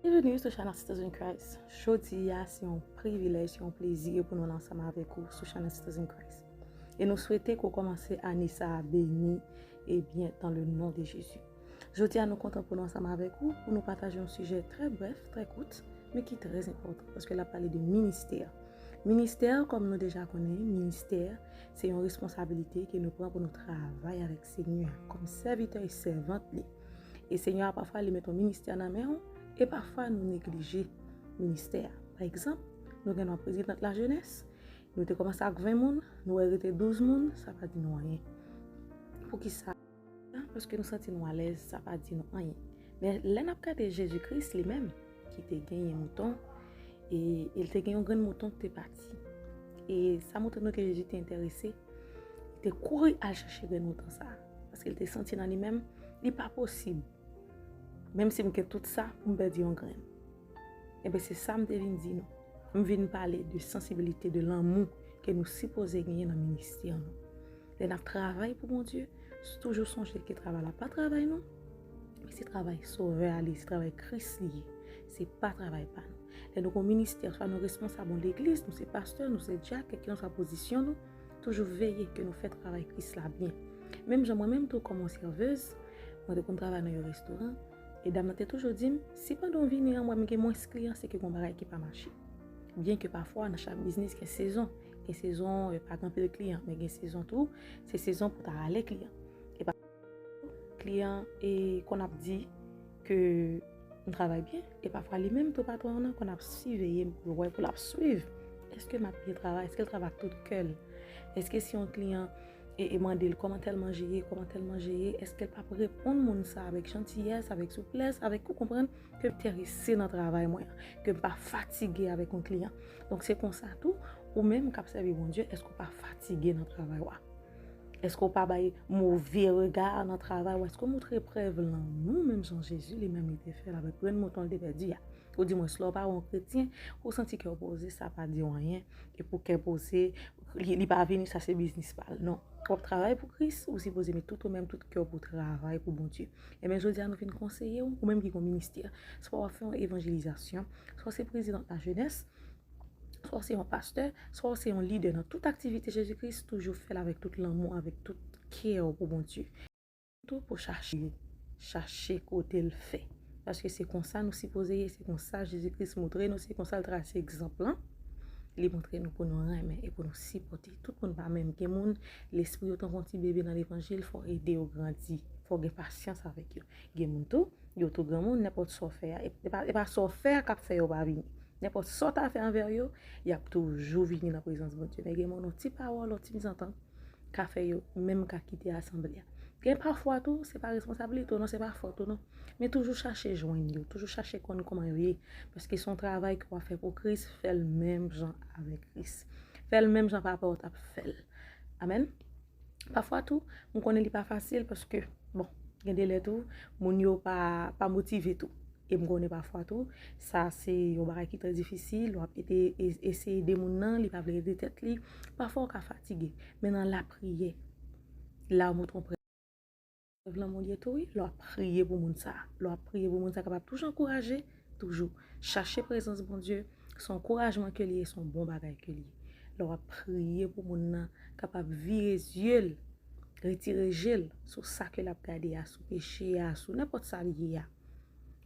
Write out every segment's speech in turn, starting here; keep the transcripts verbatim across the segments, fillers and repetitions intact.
Bienvenue sur Channel Sisters in Christ. Jodi a, se yon privilèj, se yon plezi pou nou ansanm avèk ou sou Channel Sisters in Christ. E nou swete ke w kòmanse ane sa a beni, ebyen, dans le nom de Jésus. Jodi a, nou kontan pou nou ansanm avèk ou, pou nou pataje yon sijè trè brèf, trè kout, men ki trè enpòtan, paske l ap pale de ministè. Ministè, kòm nou deja konnen, ministè, se yon responsabilite ke nou pran pou nou travay avèk Senyè a, kòm sèvitè e sèvant li. E Senyè a, pafwa, li met yon ministè nan men w, e pafwa, nou neglije ministè a. Pa egzanp, nou gen yon prezidan lajenès, nou te kòmanse ak ven moun, nou wè rete douz moun, sa pa di nou anyen. Poukisa? Paske nou santi nou alèz, sa pa di nou anyen. Men lè n ap gade Jezi Kris li menm, ki te genyen mouton, e, e l te gen yon grenn mouton ki te pati. E sa montre nou ke Jezi te enterese, li te kouri al chache grenn mouton sa a. Paske l te santi nan li menm, li pa posib. Menm si m gen tout sa, pou m pèdi yon grenn. Ebyen, se sa m te vin di nou. M vin pale de sansibilite, de lanmou ke nou sipoze genyen nan ministè nou. Lè n ap travay pou Bondye, toujou sonje ke travay la pa travay nou, men se travay Sovè a li ye, se travay Kris li ye. Se pa travay pa nou. Lè nou gen yon ministè, swa nou responsab yon legliz, nou se pastè, nou se dyak, kèlkeswa pozisyon nou, toujou veye ke nou fè travay Kris la byen. Menm jan mwen menm tou kòm yon sèvez, mwen te konn travay nan yon restoran, e dam nan te toujou di m, si pandan w vini an, mwen m gen mwens kliyan, se ke gen yon bagay ki pa mache. Byen ke pafwa, nan chak biznis, gen sezon. Gen sezon, e, pa gen anpil kliyan, men gen sezon tou, se sezon pou ta rale kliyan. E pa kliyan, e, konn ap di ke m travay byen, e pafwa li menm tou patwon an konn ap siveye m pou l wè, pou l ap swiv. Èske m ap byen travay? Èske l travay ak tout kè l? Èske si yon kliyan e, e mande l kòman tèl manje ye, kòman tèl manje ye, èske l p ap reponn moun sa avèk jantiyès, avèk souplès, avèk, ou konprann, ke m enterese nan travay mwen an, ke m pa fatige avèk yon kliyan. Donk, se konsa tou, ou menm k ap sèvi Bondye, èske w pa fatige nan travay w la? Èske w pa bay move rega nan travay w la? Èske w montre prèv lanmou menm jan Jezi li menm li te fè l avèk grenn mouton l te pèdi a? Ou di mwen, si w pa yon kretyen, ou santi kè w poze, sa pa di w anyen. E pou kè poze, li, li pa vini, sa se biznis pa l. Non. W ap travay pou Kris, ou sipoze met tout ou menm, tout kè w pou travay pou Bondye. Ebyen, jodi a, nou vin konseye w, ou menm ki gen yon ministè. Swa w ap fè yon evanjelizasyon, swa w se prezidan lajenès, swa w se yon pastè, swa w se yon lidè nan tout aktivite Jezi Kris, toujou fè l avèk tout lanmou, avèk tout kè w pou Bondye. Tou pou chache, chache kote l fè. Paske se konsa nou sipoze ye, se konsa Jezi Kris montre nou, se konsa l trase egzanp lan. Li montre nou pou nou renmen e pou nou sipòte. Tout moun pa menm. Gen moun, lespri yo tankou yon ti bebe nan levanjil, fò w ede yo grandi. Fò w gen pasyans avèk yo. Gen moun tou, yo tou granmoun, nenpòt sa w fè a. E, e pa, e pa sa w fè a k ap fè yo pa vini. Nenpòt sa w ta fè anvè yo, y ap toujou vini nan prezans Bondye. Men gen moun, yon ti pawòl, yon ti mizantant, ka fè yo menm ka kite asanble a. Gen pafwa tou, se pa responsablite w non, se pa fòt ou non. Men toujou chache jwenn yo, toujou chache konn kòman yo ye. Paske se yon travay ke w ap fè pou Kris, fè l menm jan avèk Kris. Fè l menm jan papa w t ap fè l. Amèn. Pafwa tou, m konnen li pa fasil paske, bon, gen de lè tou, moun yo pa, pa motive tou. E m konnen pafwa tou, sa se yon bagay ki trè difisil, w ap ete, e, eseye ede moun nan, li pa vle ede tèt li. Pafwa w ka fatige, men nan lapriyè, la w montre yon prèv lanmou l ye tou, wi. Lè w ap priye pou moun sa, lè w ap priye pou moun sa kapab toujou ankouraje, toujou chache prezans Bondye, se yon ankourajman ke li ye, se yon bon bagay ke li ye. Lè w ap priye pou moun nan kapab vire zye l, retire je l sou sa ke l ap gade a, sou peche a, sou nenpòt sa li ye a.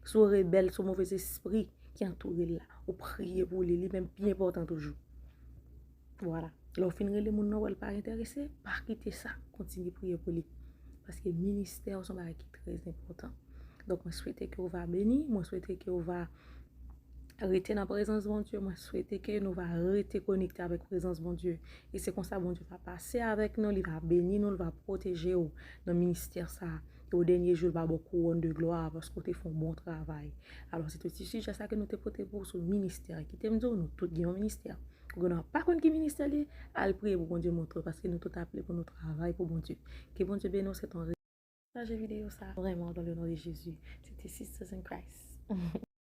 Sou rebèl, sou movèzespri ki antoure l la. Ou priye pou li, li menm pi enpòtan toujou. Vwala. Lè w fin rele moun nan, w wè l pa enterese, pa kite sa. Kontinye priye pou li. Paske ministè w se yon bagay ki trè enpòtan. Donk, mwen swete ke w va beni, mwen swete ke w va rete nan prezans Bondye, mwen swete ke nou va rete konekte avèk prezans Bondye. E se konsa Bondye va pase avèk nou, li va beni nou, li va pwoteje w nan ministè sa a. E o dènye jou, l va ba w kouwòn de glwa paske w te fè yon bon travay. Alò, se te ti sijè sa ke nou te pote pou w sou ministè. Kite m di w, nou tout gen yon ministè. Ou gen dwa pa konn ki ministè li ye, al priye pou Bondye montre w, paske nou tout aple pou nou travay pou Bondye. Ke Bondye beni w, se ton. Pataje videyo sa a vrèman dans le nom de Jésus. Se te Sisters in Christ.